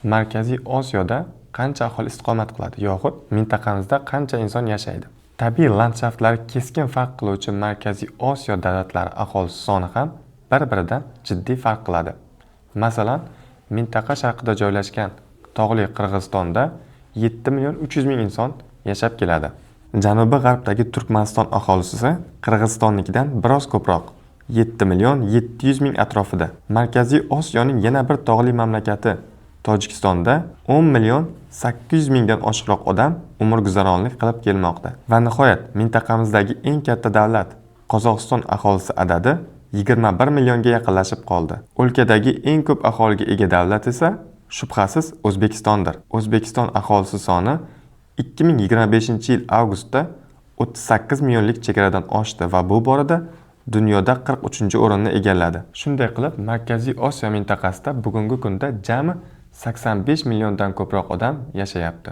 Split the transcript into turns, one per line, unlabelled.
Markaziy Osiyoda qancha aholi istiqomat qiladi yoxud mintaqamizda qancha inson yashaydi? Tabiiy landshaftlari keskin farq qiluvchi Markaziy Osiyo davlatlari aholisi soni ham bir-biridan jiddiy farq qiladi. Masalan, mintaqa sharqida joylashgan tog'li Qirg'izistonda 7 million 300 ming inson yashab keladi. Janubi g'arbdagi Turkmaniston aholisi esa Qirg'izistonnikidan biroz ko'proq, 7 million 700 ming atrofida. Markaziy Osiyoning yana bir tog'li mamlakati Tojikistonda 10 million 800 mingdan oshiqroq odam umr guzaronlik qilib kelmoqda. Va nihoyat, mintaqamizdagi eng katta davlat Qozog'iston aholisi adadi 21 millionga yaqinlashib qoldi. O'lkadagi eng ko'p aholiga ega davlat esa shubhasiz O'zbekistondir. O'zbekiston aholisi soni 2025-yil avgustda 38 millionlik chegaradan oshdi va bu borada dunyoda 43-o'rinni egalladi. Shunday qilib, Markaziy Osiyo mintaqasida bugungi kunda jami 85 milliondan ko'proq odam yashayapti.